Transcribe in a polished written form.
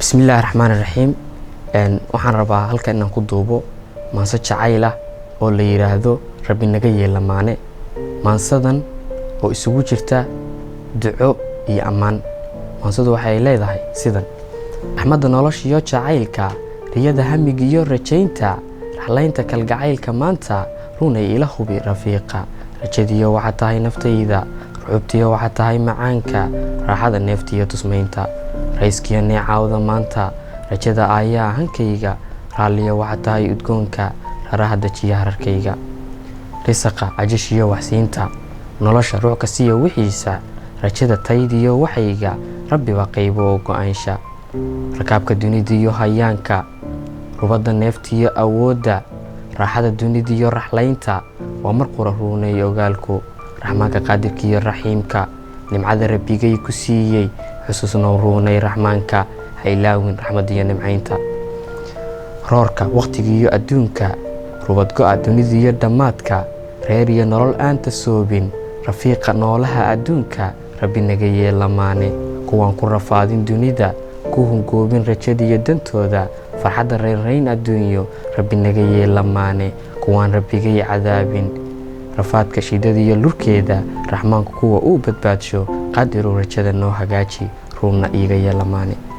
Bismillaahi raxmaani raxiim. Waxaan rabaa halkan inaan ku duubo maanso jacayl ah oo la yiraahdo Rabbi naga yeel lamaane. Maansadan oo isugu jirta duco iyo ammaan. Maansadu waxay leedahay sidan: raxmadda nolosha iyo jacaylka, riyada hamiga iyo rajaynta, raxlaynta kalgacaylka maanta, runay ila hubi rafiiqa. Rajadiyo waxaa tahay naftayda, ruxubtiyo waxaa tahay macaanka, raaxada neeftiyo tusmaynta, rayskiyo neecaawda maanta, rajada ayaa hankayga, raalliyo waxaa tahay udgoonka, raraha dejiya hararkayga, risaqa cajashiyo waxsiinta, nolosha ruux kasiya wixiisa, rajada taydiyo waxayga, rabbiba qaybo oo go-aansha, rakaabka dunidiyo hayaanka, rubadda neeftiyo awoodda, raaxada dunidiyo raxlaynta, waa mar qura ruunay ogaalku, raxmaanka qaadirkiyo raxiimka, nimcada rabbigay ku siiyey, xusuusnow ruunay raxmaanka, ha ilaawin raxmadiyo nimcaynta, roorka wakhtigiiyo adduunka, rubad go-a dunidiyo dhammaadka, reer iyo nolol aan tasoobin, rafiiqa noolaha adduunka, Rabbi naga yeel lamaane, kuwaan ku rafaadin dunida, ku hungoobin rajadiyo dantooda, farxadda reynreyn adduunyo, Rabbi naga yeel lamaane, kuwaan rabbigay cadaabin, rafaadka shidadiyo lurkeeda, raxmaanku kuwa uu badbaadsho, qadirow rajada noo hagaaji, ruunna iiga yeel lamaane.